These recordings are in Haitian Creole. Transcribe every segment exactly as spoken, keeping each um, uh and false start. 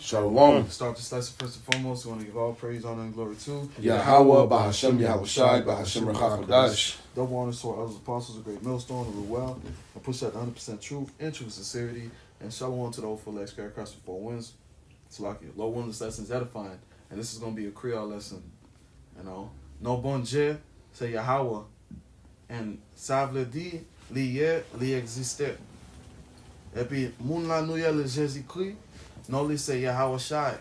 Shalom. Start this lesson first and foremost. We want to give all praise, honor, and glory to Yahweh Bahashem Yahushai Bahashem Rachadash. Double honors to our elders, apostles, a great millstone to rule well, and push that one hundred percent truth and truth sincerity. And shalom to the whole full expert across the four winds. Salakia. Lord willing, this lesson is edifying, and this is going to be a Creole lesson. You know, non Bondye se Yahweh, and sa vle di li ye, li egziste. Epi moun la nou ye li Jezikri, non li se Yahawashai,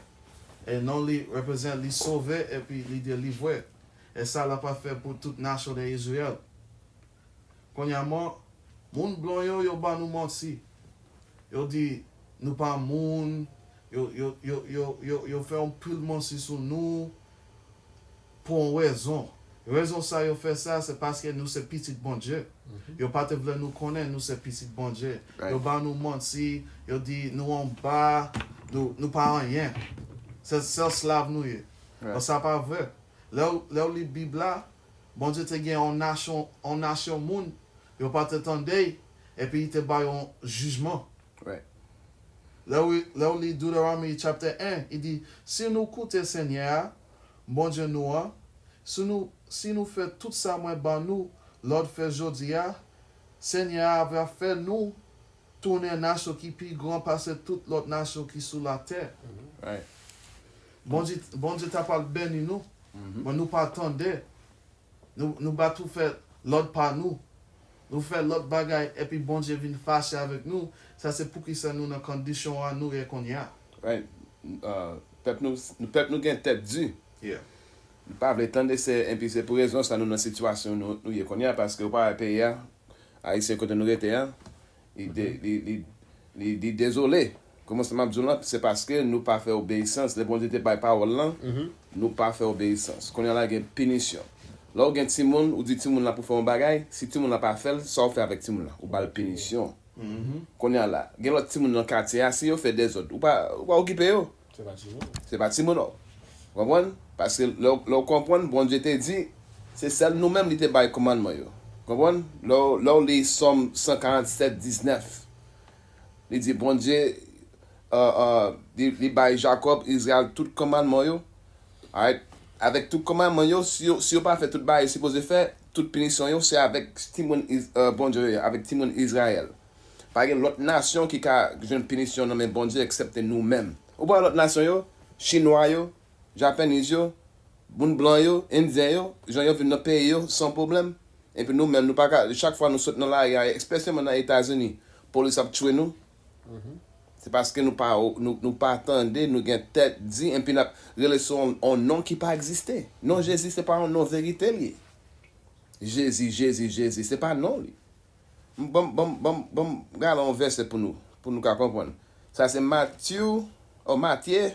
e non li reprezante li sove epi li delivre. E sa l ap fè pou tout nasyon de Izrayèl. Kounye a, mwen, moun blan yo, yo ban nou manti. Yo di nou pa moun, yo, yo, yo, yo, yo, yo fè yon pil manti sou nou pou yon rezon. Rezon sa yo fè sa, se paske nou se pitit Bondye. Yo pa te vle nou konnen nou se pitit Bondye. Yo ba nou manti, yo di nou anba, nou, nou pa anyen. Se sèl esklav nou ye. Bon, sa pa vre. Lè w, lè w li Bib la, Bondye te gen yon nasyon, yon nasyon moun, yo pa te tande y, epi li te ba yo yon jijman. Lè w, lè w li Deuteronomy chapter en, li di, si nou koute Senyè a, Bondye nou an, si nou, si nou fè tout sa mwen ban nou lòd fè jodi a, Senyè a va fè nou tounen nasyon ki pi gran pase tout lòt nasyon ki sou latè. Bondye, Bondye ta pral beni nou, men nou pa tande. Nou, nou pa tou fè lòd pa nou. Nou fè lòt bagay epi Bondye vin fache avèk nou. Sa se poukisa nou nan kondisyon an nou ye kounye a. Right. Uh, pèp nou, pèp nou gen tèt di. Nou pa vle tande se, epi se pou rezon sa nou nan sitiyasyon nou, nou ye kounye a, paske ou pa wè peyi a, Ayisyen kote nou rete a, li, de, li, li, li, li dezole. Kòman sa m ap di w lan, se paske nou pa fè obeyisans. Lè Bondye te bay pawòl lan, nou pa fè obeyisans. Kounye a la gen pinisyon. Lè w gen timoun, ou di timoun lan pou fè yon bagay, si timoun lan pa fè l, sa w fè avèk timoun lan? Ou ba l pinisyon. Kounye a la, gen lòt timoun nan katye a, si yo fè dezòd, ou pa, ou pa okipe yo. Se pa timoun. Se pa timoun, non. Ou konprann? Paske lè w, lè w konprann, Bondye te di, se sèl nou menm li te bay kòmandman yo. Konprann? Lè w, lè w li Sòm san karannsèt diznèf, li di, Bondye, uh, uh, li, li bay Jakòb, Izrayèl, tout kòmandman yo. Alright? Avèk tout kòmandman yo, si yo, si yo pa fè tout bagay yo sipoze fè, tout pinisyon yo, se avèk timoun Iz-, uh, Bondye yo ye, avèk timoun Izrayèl. Pa gen lòt nasyon ki ka jwenn pinisyon nan men Bondye eksepte nou menm. Ou pa wè lòt nasyon yo, Chinwa yo, Japanese yo, moun blan yo, Endyen yo, jan yo vin nan peyi yo san pwoblèm. Epi nou menm, nou pa ka, chak fwa nou sot nan lari a, espesyalman nan Etazini, polis ap tchwe nou. Se paske nou pa, nou, nou pa tande, nou gen tèt di, epi n ap rele sou yon, yon non ki pa egziste. Non Jezi, se pa yon non verite li ye. Jezi, Jezi, Jezi, se pa non li. Ban m, ban m, ban m, ban m gade yon vèsè pou nou, pou nou ka konprann. Sa se Matye, o Matye,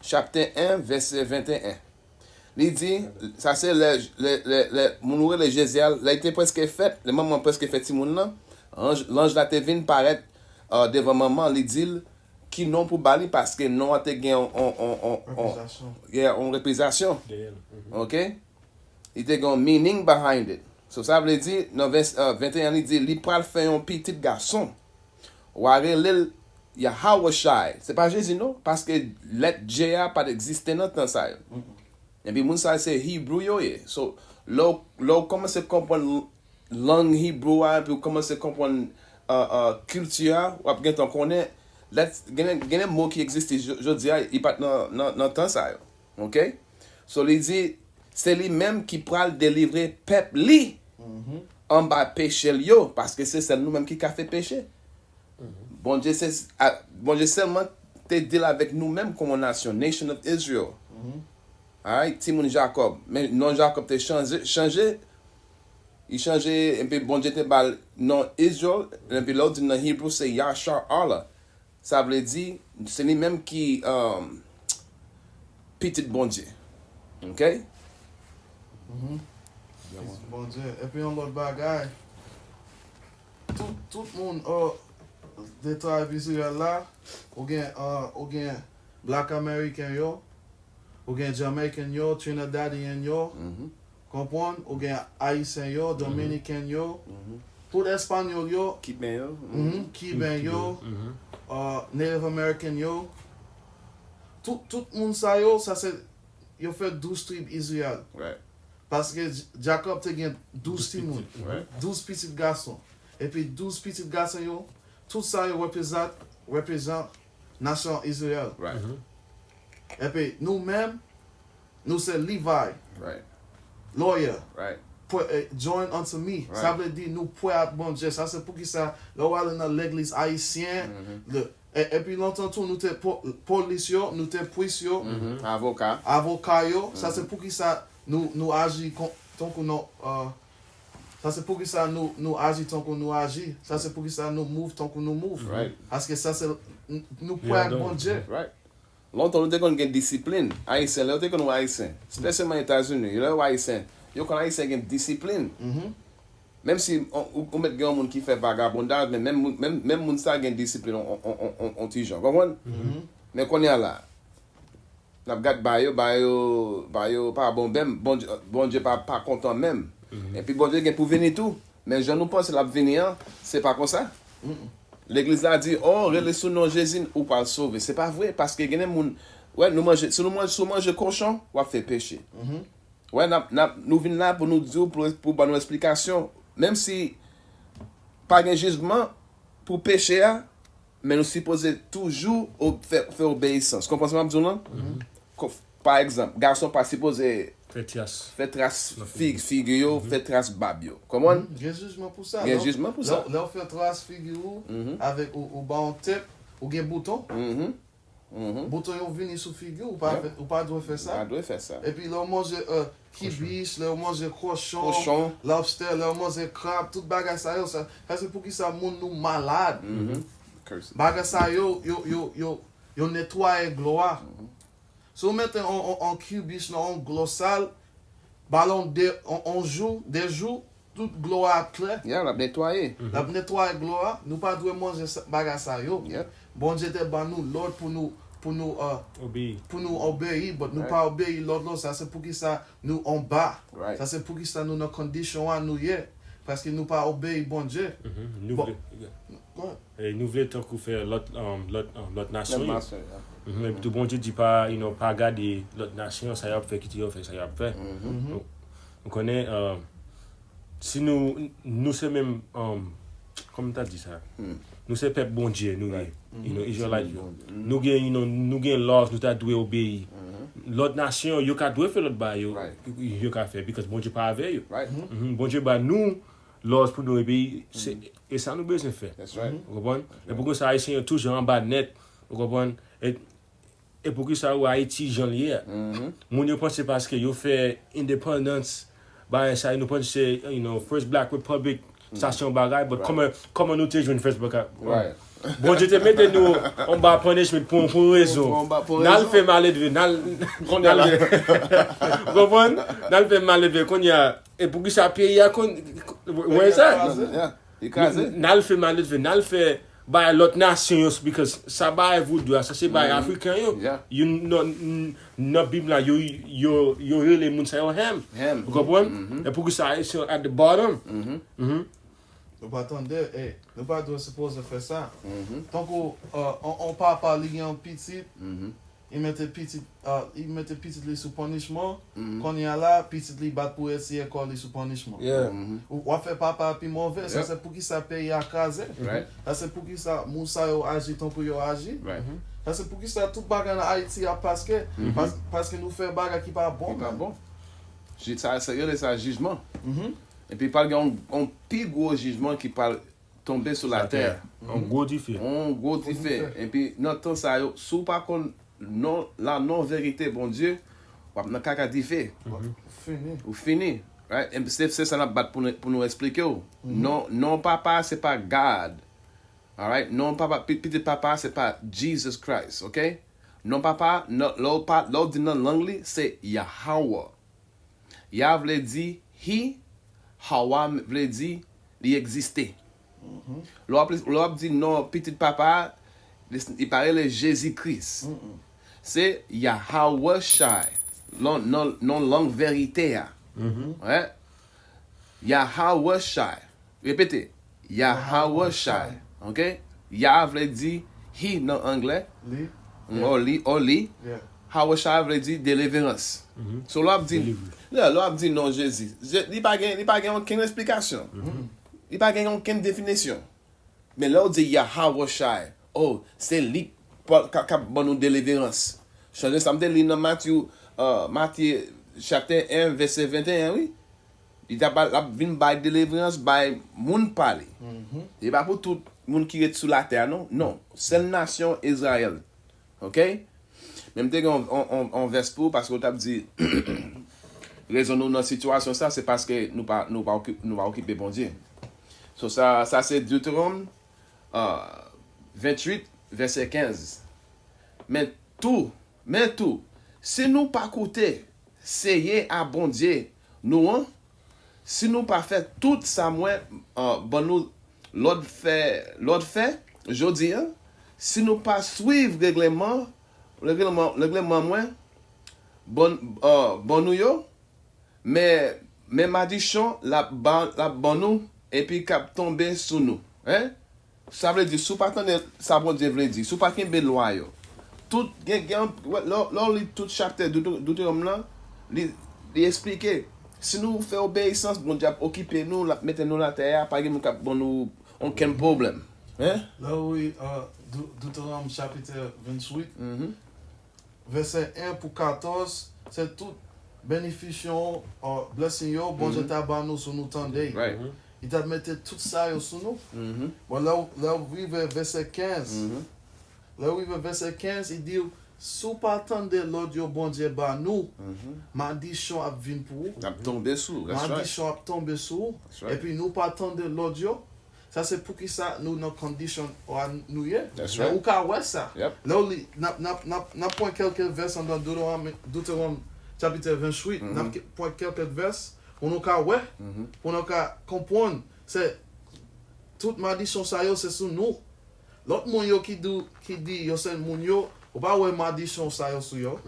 chapte en, vèsè venteyen. Li di, sa se lè, lè, lè, lè moun ou rele Jezi a, lè li te prèske fèt, lè manman an prèske fè timoun nan, anj, lanj la te vin parèt, uh, devan manman, li di l ki non pou ba li, paske non an te gen yon, yon, yon, yon, yon, yeah, yon reprizasyon. Oke? Li te gen yon meaning behind it. So, sa vle di, nan vès, uh, venteyen, li di, li pral fè yon pitit gason. W a rele l Yahawashai. Se pa Jezi, non, paske lèt J a pa t egziste nan tan sa yo. Epi moun sa yo se Hebrew yo ye. So, lè w, lè w kòmanse konprann lang Hebrew a, epi w kòmanse konprann, uh, uh, kilti a, w ap gentan konnen, lèt, gen, gen de mo ki egziste jo-, jodi a, li pa t nan, nan, nan tan sa yo. Oke? So, li di, se li menm ki pral delivre pèp li anba peche l yo, paske se sèl nou menm ki ka fè peche. Bondye se, a, Bondye sèlman te deal avèk nou menm kòm yon nasyon, Nation of Israel. Alright, timoun Jakòb. Men non Jakòb te chanje, chanje. Li chanje, epi Bondye te ba l non Israel, epi lè w di nan Hebrew, se Yashar Allah. Sa vle di, se li menm ki, um, pitit Bondye. Oke? Pitit Bondye. Epi yon lòt bagay, tout, tout moun, uh, de trayb Izrayèl la, ou gen, uh, ou gen Black American yo, ou gen Jamaican yo, Trinidadian yo, konprann, ou gen Ayisyen yo, Dominican yo, tout Espanyòl yo, Kiben yo. Kiben yo, uh, Native American yo, Tout, tout moun sa yo, sa se, yo fè douz trib Izrayèl. Right. Paske J- Jakòb te gen douz timoun, pitit. Right. Douz pitit gason. Epi douz pitit gason yo, tout sa yo reprezant, reprezant nasyon Izrayèl. Right. Epi nou menm, nou se Levi, Right. Lawyer, Right. pre- eh, join unto me. Right. Sa vle di nou prè ak Bondye. Sa se poukisa lè w ale nan legliz ayisyen, le- e- epi lontan tou nou te po- polis yo, nou te pris yo, Mhm. Avoka. Avoka yo. Sa se poukisa nou, nou aji kon- tankou nou, uh, sa se poukisa nou, nou aji tankou nou aji. Sa se poukisa nou move tankou nou move. Right. Paske sa se n- nou prè ak Bondye. Right. Lontan nou te konn gen disiplin. Ayisyen, lè yo te konn wè Ayisyen, espesyalman Etazini, lè yo wè Ayisyen, yo konn Ayisyen gen disiplin. Mhm. Menm si on- ou, ou mèt gen yon moun ki fè vagabondaj, men menm, moun- menm, menm moun sa gen disiplin on, on, on, on, on ti jan. Konprann? Mhm. Men kounye a la, n ap gad ba yo, ba yo, ba yo pa bon menm, Bondye, Bondye pa, pa kontan menm. Mhm. Epi Bondye gen pou vini tou. Men jan nou panse l ap vini an, se pa konsa. Mm-mm. Legliz la di, "Oh, rele sou non Jezi, ou pral sove." Se pa vre, paske gen de moun, wè, nou manje, si nou manje, si w manje kochon, w ap fè peche. Mhm. Wè, n ap, n ap, nou vin la pou nou di w, pou, pou ban nou esplikasyon. Menm si pa gen jijman pou peche a, men nou sipoze toujou o- fè, fè obeyisans. Konprann sa m ap di w lan? Mhm. Ko- Pa egzanp, gason pa sipoze Fè tras. Fè tras Nan figi. Fig, figi yo, Mhm. Fè tras bab yo. Konprann? Mhm. Gen jijman pou sa. Gen Lè w- jijman pou lè sa. W- lè w fè tras figi ou, Mhm. Avèk ou, ou ba yon tep, ou gen bouton. Mhm. Mhm. Bouton yo vini sou figi ou, ou pa Yeah. Fè- ou pa dwe fè sa. Pa dwe fè sa. Epi lè w manje, uh, kibich, lè w manje kochon, Kochon. Lobster, lè w manje krab, tout bagay sa yo, sa, sa se poukisa moun nou malad. Mhm. Curse. Bagay sa yo, yo, yo, yo, yo netwaye glwa. Mhm. Si w mete on, on, on kibich nan on glosal, ba l on de, on, on jou, de jou, tout glwa a ap klè. Yeah, l ap netwaye. L ap netwaye glwa a. Nou pa dwe manje sa- bagay sa yo. Yeah. Bondye te ban nou lòd pou nou, pou nou, uh, Obeyi. Pou nou obeyi, but nou Right. Pa obeyi lòd la. Sa se poukisa nou anba. Right. Sa se poukisa nou nan kondisyon an nou ye. Paske nou pa obeyi Bondye. Mhm. Nou Bon. Vle, Go ahead. E nou vle tankou fè lòt, um, lòt, um, lòt nasyon yo. Lòt nasyon, yeah. Mhm. Epi tou Bondye di pa, you know, pa gade lòt nasyon, sa y ap fè, kite yo fè sa y ap fè. Mhm. Nou, nou konnen, um, si nou, nou se menm, um, kòman m ta di sa? Hmm. Nou se pèp Bondye, nou ye. Right. You know, Mhm. Israelite yo. Bondye. Mhm. Nou gen, you know, nou gen laws, nou ta dwe obeyi. Mhm. Lòt nasyon, yo ka dwe fè lòt bagay yo, Right. Yo ka fè, because Bondye pa avè yo. Right. Mhm. Bondye ba nou laws pou nou obeyi, se, Mhm. E sa nou bezwen fè. That's right. Ou konprann? E poukisa Ayisyen yo toujou anba nèt, ou konprann? E, e poukisa ou Ayiti jan l ye a? Mhm. Moun yo panse paske yo fè independence, bagay sa, nou panse, you know, First Black Republic, sa se yon bagay, but Right. Kòman, kòman nou te jwenn First Black Republic? Right. Bondye te mete nou anba punishment pou, pou yon rezon. Pou anba, pou N al rezon. Fè maledve, n al, Kounye a n al, la. Ou konprann? N al fè maledve, kounye a, e poukisa peyi a kon, wè sa? Peyi a kraze. Yeah. Li kraze. N, n al fè maledve, n al fè bay lòt nasyon yo, because sa bay voodoo a, sa se bay Afriken yo. Yeah. Yo nan, nan Bib la, yo, yo, yo rele moun sa yo Ham. Ham. Ou konprann? Mhm. E poukisa Ayisyen at the bottom? Mhm. Mhm. Nou pa tande, eh, nou pa dwe sipoze fè sa. Mhm. Tankou, uh, on, on papa li gen yon pitit, Mhm. Li mete pitit, ah, li mete pitit li sou punishment. Mhm. Kounye a la, pitit li bat pou retire kò li sou punishment. Yeah. Mhm. Ou, w ap fè papa a pi move, sa Yep. Se poukisa peyi a kraze. Right. Sa se poukisa moun sa yo aji tankou yo aji. Right. Mhm. Sa se poukisa tout bagay nan Ayiti a paske, Mhm. pas-, paske nou fè bagay ki pa bon, Ki pa man. Bon. Ji-, sa, sa yo rele sa jijman. Mhm. Epi pral gen yon, yon pi gwo jijman ki pral tonbe sou latè. Latè. Yon gwo dife. Yon gwo dife. Epi nan tan sa yo, si w pa konn non, la non verite Bondye, w ap nan kaka dife. Mhm. Fini. Ou fini. Right? E se, se sa n ap bat pou nou, pou nou eksplike w. Mhm. Non, non papa se pa God. Alright? Non papa, pi-, pitit papa se pa Jesus Christ, ok? Non papa, non, lè w pa, lè w di nan lang li, se Yahweh. Yah vle di he, Hawa vle di li egziste. Mhm. Lè w ap, lè w ap di non pitit papa a, li, li pa rele Jezi Kris. Mm-mm. Se Yahawashai, non, non, non lang verite a. Mhm. Wè? Yahawashai. Repete. Yahawashai. Yahawashai. Ok? Yah vle di he nan anglè. Li. Oli, Oli. Hawashai vle di deliverance. So lè w ap di, lè w ap di non Jezi, li pa gen, li pa gen okenn esplikasyon. Li pa gen okenn definisyon. Men lè w di Yahawashai, oh, se li k ap ban nou deliverance. Chanje sa m te li nan Matye, Matye chapter un, verset vingt et un, wi. Li t ap, l ap vin bay deliverance bay moun pa li. Se pa pou tout moun ki ret sou latè a, non. Non. Sèl nasyon Izrayèl. Ok? Men m te gen yon, yon, yon, yon vès pou ou, paske w t ap di, rezon nou nan sitiyasyon sa, se paske nou pa, nou pa okipe, nou pa okipe Bondye. So, sa, sa se Deuteronome, uh, vingt-huit, verset quinze. Men tou, men tou, si nou pa koute Seyè a Bondye nou an, si nou pa fè tout sa mwen, uh, ban nou lòd fè, lòd fè jodi a, si nou pa swiv regleman, regleman, regleman mwen ban, uh, ban nou yo, men, men madichon l ap ba, l ap ban nou epi k ap tonbe sou nou. Hein? Sa vle di, si w pa tande sa Bondye vle di, si w pa kenbe lwa yo, tout, gen, gen, lè, lè w li tout chapter Deuteronome lan, li, li eksplike, si nou fè obeyisans, Bondye ap okipe nou, l ap mete nou latè a, pa gen moun k ap ban nou okenn pwoblèm. Hein? Lè w li, uh, Deuteronome chapter vingt-huit, vèsè un pou katòz, se tout benefisyon, uh, blessing yo Bondye ta ba nou si nou tande. Li ta mete tout sa yo sou nou. Bon, lè w, lè w rive vèsè kenz, lè w rive vèsè kenz, li di w, si w pa tande lòd yo Bondye ba nou, madichon ap vin pou ou. L ap tonbe sou ou. Madichon ap tonbe sou ou. Epi nou pa tande lòd yo, Sa se poukisa nou nan kondisyon nou ye. Ou ka wè sa. Lè w li, n ap, n ap, n ap, n ap pran kèlke vès anndan Deuteronome, Deuteronome chapit venntwit, n ap pran kèlke vès pou nou ka wè, pou nou ka konprann. Se tout madichon sa yo, se sou nou. Lòt moun yo ki di, ki di yo se moun yo, ou pa wè madichon sa yo sou yo.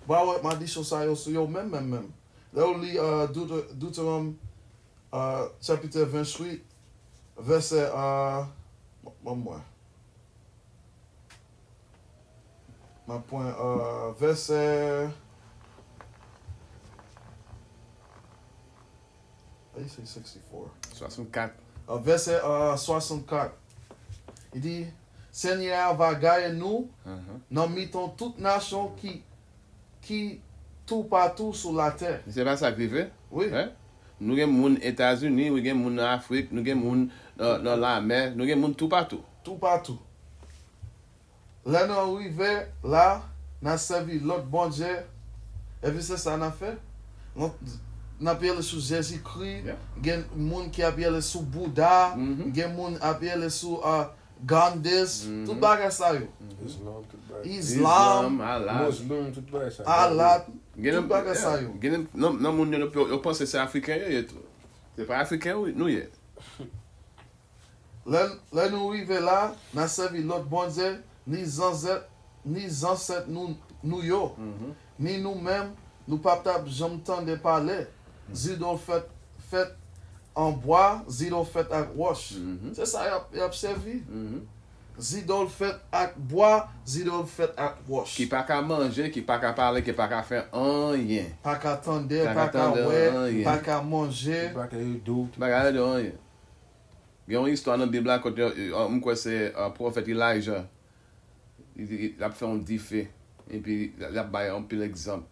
Ou pa wè madichon sa yo sou yo menm, menm, menm. Lè w li, uh, Deute-, Deuteronome, uh, chapit venntwit, vèsè, uh, ban m wè. M ap pran, uh, vèsè, I say sixty-four. Swasannkat. Uh, vèsè, uh, swasannkat. Li di, Senyè a va gaye nou nan mitan tout nasyon ki ki toupatou sou latè. Se pa sa k rive? Wi. Nou gen moun Etazini, nou gen moun nan Afrik, nou gen moun nan, nan lamè, nou gen moun toupatou. Toupatou. Lè nou rive la, n a sèvi lòt bondye, epi se sa n a fè. N ap rele sou Jezikri, gen moun ki ap rele sou Bouda, gen moun ap rele sou, ah, Gandhis, tout bagay sa yo. Islam, tout bagay. Islam, Allah. Muslim, tout bagay sa yo. Allah, tout bagay sa yo. Gen nan, nan moun yo, yo, yo panse se Afriken yo ye tou. Se pa Afriken nou ye. Lè, lè nou rive la, n a sèvi lòt bondye, ni zanzèt, ni zansèt nou, nou yo, ni nou menm, nou pa t ap janm tande pale. Zidòl fèt, fèt an bwa, zidòl fèt ak wòch. Se sa y ap, y ap sèvi. Zidòl fèt ak bwa, zidòl fèt ak wòch. Ki pa ka manje, ki pa ka pale, ki pa ka fè anyen. Pa ka tande, pa ka wè, pa ka manje. Ki pa ka ede w. Ki pa ka ede w anyen. Gen yon istwa nan Bib la kote, uh, m kwè se, uh, pwofèt Elijah. Li, li, l ap fè yon dife. Epi l ap bay anpil egzanp.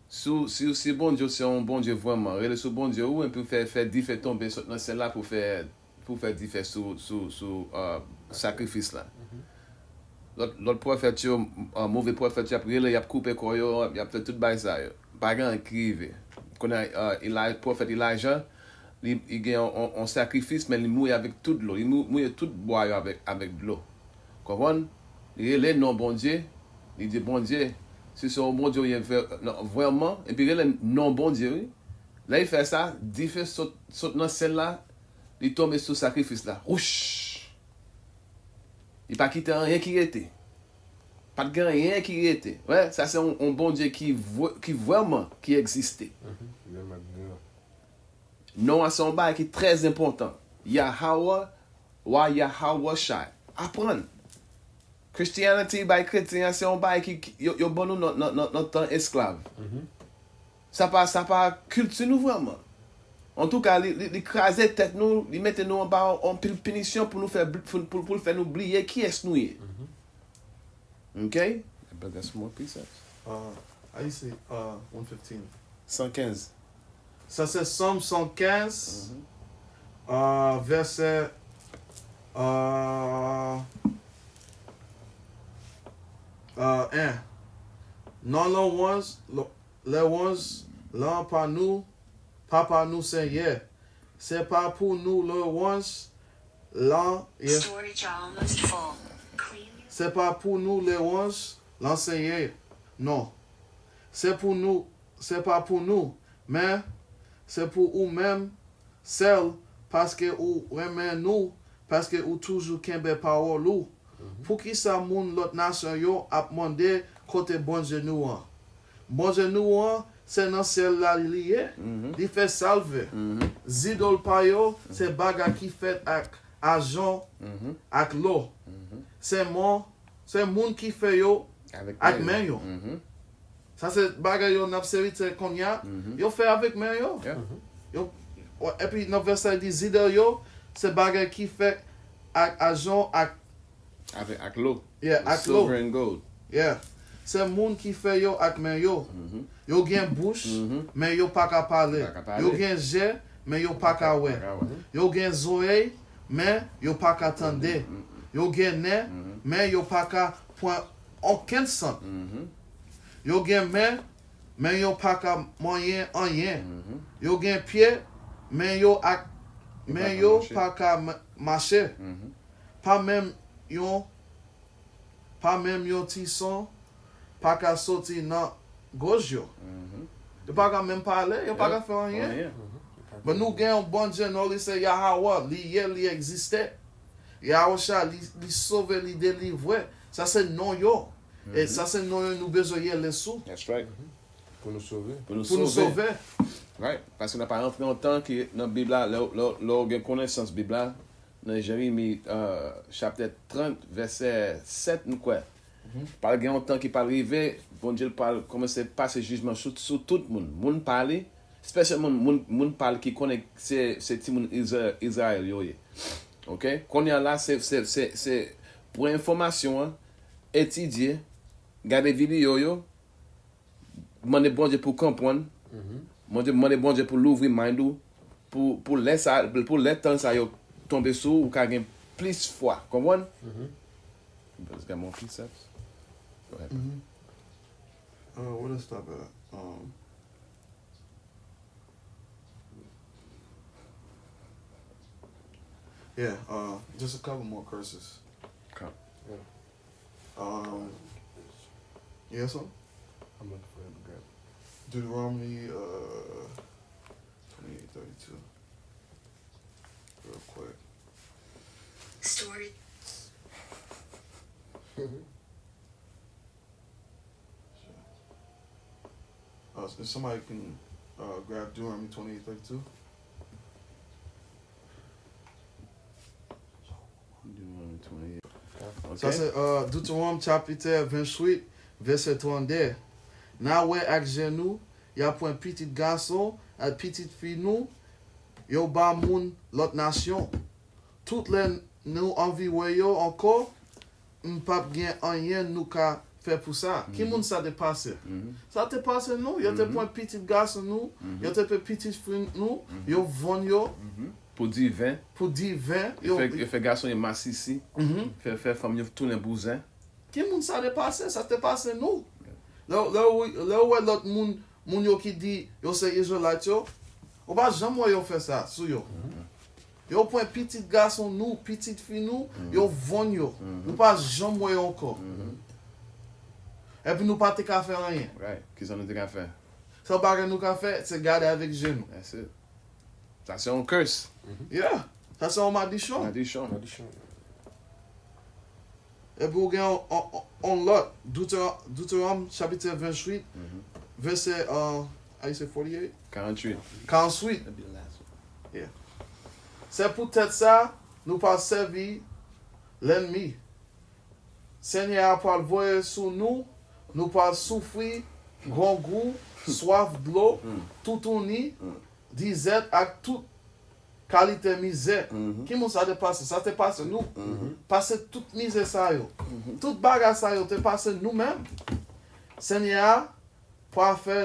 Si w, si, si Bondye w se yon Bondye vrèman, rele sou Bondye ou, epi w fè, fè dife tonbe sot nan syèl la pou fè, pou fè dife sou, sou, sou, uh, sakrifis la. Lòt, lòt pwofèt yo, uh, move pwofèt yo, y ap rele, y ap koupe kò yo, y ap fè tout bagay sa yo. Pa gen anyen ki rive. Kounye a, uh, Eli-, pwofèt Elijah, li, li gen yon, yon, yon sakrifis, men li mouye avèk tout dlo. Li mou-, mouye tout bwa yo avèk, avèk dlo. Konprann? Li rele non Bondye. Li di, Bondye, si se yon Bondye ou ye vrè-, non, vrèman, epi rele non Bondye, wi. Lè li fè sa, dife sot, sot nan syèl la, li tonbe sou sakrifis la. Wouch! Li pa kite anyen ki rete. Pa t gen anyen ki rete. Wè, sa se yon, yon Bondye ki vre-, ki vrèman, ki egziste. Non an se yon bagay ki trè enpòtan. Yahawah, wa Yahawashai. Aprann. Christianity bay kretyen an, se yon bagay ki, ki- yo, yo ban nou nan, nan, nan, nan tan esklav. Sa pa, sa pa kilti nou vrèman. Antouka, li, li, li kraze tèt nou, li mete nou anba yon pil pinisyon pou nou fè, pou, pou, pou l fè nou bliye kiyès nou ye. Ok? But that's more precepts. Uh, I see. Uh, one fifteen. San kenz. Sa se Sòm san kenz, uh, vèsè, uh, uh, en. Non, lwanj, lwanj lan pa nou, pa pa nou, Senyè. Se pa pou nou lwanj lan ye. Storage almost full. Clean your Se pa pou nou lwanj lan, Senyè. Non. Se pou nou, se pa pou nou, men se pou ou menm sèl, paske ou renmen nou, paske ou toujou kenbe pawòl ou. Poukisa moun lòt nasyon yo ap mande kote Bondye nou an? Bondye nou an, se nan syèl la li ye, li fè sa l vle. Zidòl pa yo, se bagay ki fèt ak ajan, ak lò. Se mon, se moun ki fè yo ak men yo. Sa se bagay yo n ap sèvi te kounye a, yo fè avèk men yo. Yo, epi nan vèsè li di zidòl yo, se bagay ki fèt ak ajan, ak Avèk, ak lo. Yeah, ak lo. Silver and gold. Yeah. Se moun ki fè yo ak men yo. Yo gen bouch, men yo pa ka pale. Pa ka pale. Yo gen je, men yo pa ka wè. Pa ka wè. Yo gen zòrèy, men yo pa ka tande. Yo gen nen, men yo pa ka pran okenn sant. Yo gen men, men yo pa ka manyen anyen. Yo gen pye, men yo ak, men yo pa ka ma- mache. Pa menm yon, pa menm yon ti son pa ka soti nan gòj yo. Yo pa ka menm pale, yo pa ka fè anyen. Anyen. Men nou gen yon Bondye, non, li se Yahawah, li ye, li egziste. Yahusha, li, li sove, li delivre. Sa se non yo. E sa se non yo nou bezwen rele sou. That's right. Pou nou sove. Pou nou sove. Pou nou sove. Right. Paske n ap rantre nan yon tan ki nan Bib la, lè, lè, lè w gen konesans Bib la, nan Jeremi, euh, chaptè trant, vèsè sèt, m kwè. Pral gen yon tan ki pral rive, Bondye l pral kòmanse pase jijman sou, sou tout moun. Moun pa li, espesyalman moun, moun pa l ki konnen se, se timoun Izra-, Izrayèl yo ye. Ok? Kounye a la, se, se, se, se pran enfòmasyon an, etidye, gade videyo yo, mande Bondye pou konprann. Mande, mande Bondye pou louvri mind ou, pou, pou lè sa, pou lè tan sa yo tonbe sou ou, ou ka gen plis fwa. Konprann? Let's get more precepts. Go ahead. Uh, where to stop at? Um, yeah, uh, just a couple more curses. Okay. Yeah. Um, yes, sir? I'm looking for it, grab. Deuteronomy, uh, twenty-eight thirty-two. Real quick. Story. Uh, if somebody can, uh, grab Deuteronomy twenty-eight thirty-two. Sa se, euh, Deuteronome chapitè venntuit, vèsè trannde. N a wè ak je nou, y a pran pitit gason ak pitit fi nou, yo ba moun lòt nasyon. Tout lè nou anvi wè yo ankò, m p ap gen anyen nou ka fè pou sa. Ki moun sa te pase? Sa te pase nou. Yo te pran pitit gason nou, yo te pran pitit fi nou, yo vann yo. Pou diven. Pou diven. Yo fè, yo fè gason yo masisi. Fè, fè fanm yo tounen bouzen. Ki moun sa te pase? Sa te pase nou. Lè, lè, lè w wè lòt moun, moun yo ki di yo se Izrayèl yo, ou pa janm wè yo fè sa sou yo. Yo pran pitit gason nou, pitit fi nou, yo vann yo. Nou pa janm wè yo ankò. Epi nou pa te ka fè anyen. Right. Kisa nou te ka fè? Sèl bagay nou ka fè, se gade avèk je nou. That's it. Sa se yon curse. Yeah. Sa se yon madichon. Madichon. Madichon. Epi ou gen yon, yon, yon lòt, Deutéro-, Deutéronome chapitè venntuit, vèsè, euh, how you say forty-eight? Karanntuit. Karanntuit. That'd be the last one. Yeah. Se poutèt sa, nou pa sèvi lènmi. Senyè a pral voye sou nou, nou pral soufri grangou, swaf dlo, toutouni, dizèt ak tout kalite mizè. Ki moun sa te pase? Sa te pase nou. Pase tout mizè sa yo. Tout bagay sa yo te pase nou menm. Senyè a pral fè,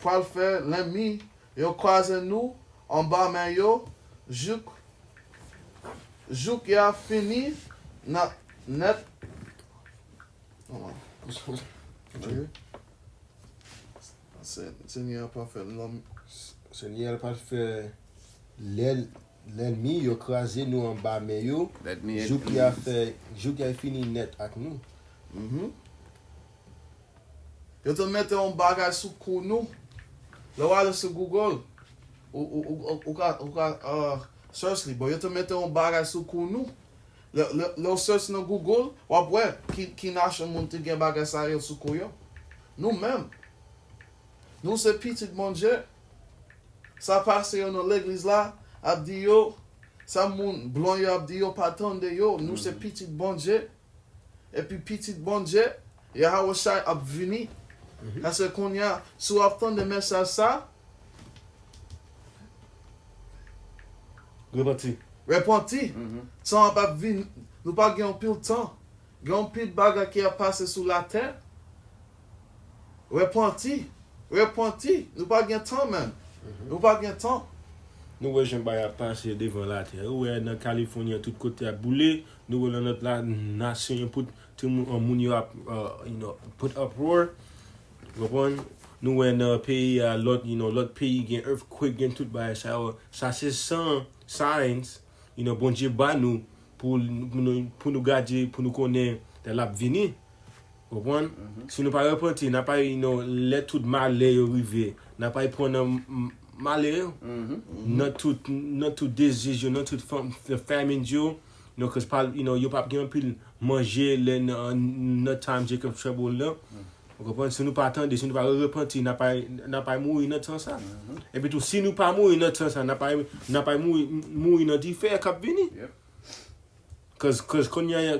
pral fè lènmi yo kraze nou anba men yo, jouk, jouk y a fini nan nèt. Se- Senyè a pral fè lènmi. Senyè a pral fè lè, lènmi yo kraze nou anba men yo, jouk y a fè, jouk y a fini nèt ak nou. Yo te mete yon bagay sou kou nou. Lè w ale sou Google, ou, ou, ou, ou ka, ou ka uh, search li. Bon, yo te mete yon bagay sou kou nou. Lè, lè, lè w search nan Google, w ap wè ki, ki nasyon moun te gen bagay sa yo sou kou yo. Nou menm. Nou se pitit Bondye. Sa pase yo nan legliz la, ap di yo, sa moun blan yo ap di yo pa tande yo, nou se pitit Bondye. Epi pitit Bondye, Yahawashai ap vini. Paske kounye a, si w ap tande mesaj sa, Repanti. Repanti. Tan an p ap vin, nou pa gen anpil tan. Gen anpil bagay ki ap pase sou latè. Repanti. Repanti. Nou pa gen tan, menm. Nou pa gen tan. Nou wè jan bagay ap pase devan latè. Ou wè nan California tout kote ap boule. Nou wè nan lòt la nasyon yo put timoun an moun yo ap uh, you know, put uproar. Ou konprann? Nou wè nan peyi a lòt, you know, lòt peyi gen earthquake, gen tout bagay sa yo. Sa se san signs, you know, Bondye ba nou pou, pou nou, pou nou gade, pou nou konnen lè l ap vini. Ou konprann? Si nou pa repanti, n ap al, you know, lè tout malè yo rive, n ap al pran nan m- malè yo. Nan tout, nan tout diziz yo, nan tout fam- famine yo, you know, cause pa, you know, yo p ap gen anpil manje lè nan, nan time Jacob Trouble la. Ou konprann? Si nou pa tande, si nou pa repanti, n ap al, n ap al mouri nan tan sa. Epi tou, si nou pa mouri nan tan sa, n ap al, n ap al mouri, mouri nan dife k ap vini. Cause, cause kounye a,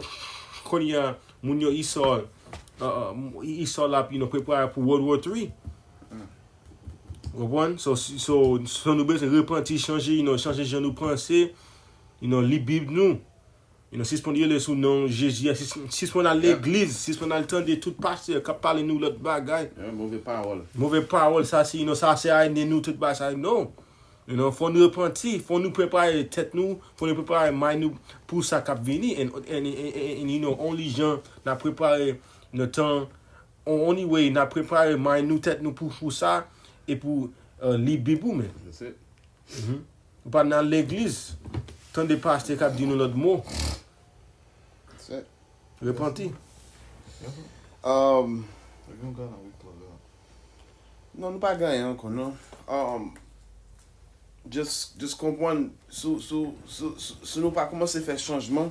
kounye a, moun yo, Esau, uh, uh, Esau l ap, you know, prepare pou World War three. Ou konprann? So, so, so nou bezwen repanti, chanje, you know, chanje jan nou panse, you know, li Bib nou. You know, sispann rele sou non Jezi a, sis- sispann al legliz, sispann al tande tout pastè k ap pale nou lòt bagay. Yon move pawòl. Move pawòl, sa se, you know, sa se a ene nou tout bagay sa, non. You know, fò nou repanti, fò nou prepare tèt nou, fò nou prepare mind nou pou sa k ap vini. And, and, and, and, and, you know, only jan n ap prepare nan tan, only way n ap prepare mind nou, tèt nou pou, pou sa, e pou uh, li Bib ou men. That's it. Ou pa nan legliz, tande pastè k ap di nou lòt mo. That's it. Repanti. Um, Yon gana wi klòl la. Non, nou pa gen anyen ankò, non. Um, just, just konprann, si, si, si, si, si nou pa kòmanse fè chanjman,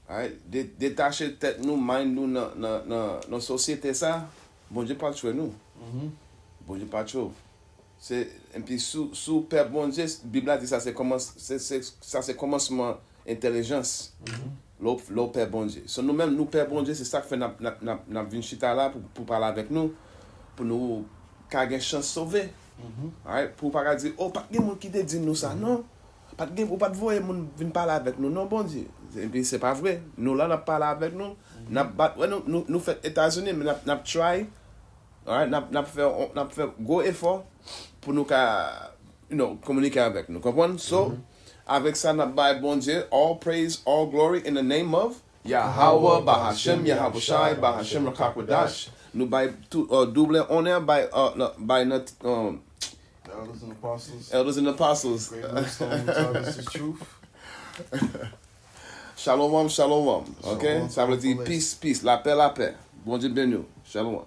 alright, de- detache tèt nou, mind nou nan, nan, nan, nan sosyete sa, Bondye pa tchwe nou. Bondye pa tchwe w. Se, epi sou, sou pèp Bondye, Bib la di sa se kòmans, se, se, sa se kòmansman entèlijans. Lè w, lè w pè Bondye. So nou menm, nou pè Bondye, se sa k fè n ap, n ap, n ap, n ap vin chita la pou, pou pale avèk nou, pou nou ka gen chans sove. Alright? Pou w pa ka di, oh, pa t gen moun ki te di nou sa, non. Pa t gen, ou pa t voye moun vin pale avèk nou, non, Bondye. Epi se pa vre. Nou la, n ap pale avèk nou. N ap bat, wè, nou, nou, nou fèt Etazini, men n ap, n ap try. Alright, n ap, n ap fè, n ap fè gwo efò pou nou ka, you know, kominike avèk nou. Konprann? So, avèk sa, n ap bay Bondye all praise, all glory in the name of Yahawah, Bahashem, Yahawashi, Bahashem, Rakakwadash. Nou bay tou, uh, double onè bay, uh, nan, bay nan, um, Elders and apostles. Elders and apostles. Great millstone, which is truth. Shalom, shalom. Ok? Shalom, Sa vle di shalom. Peace, peace. Lapè, lapè. Bondye beni w. Shalom.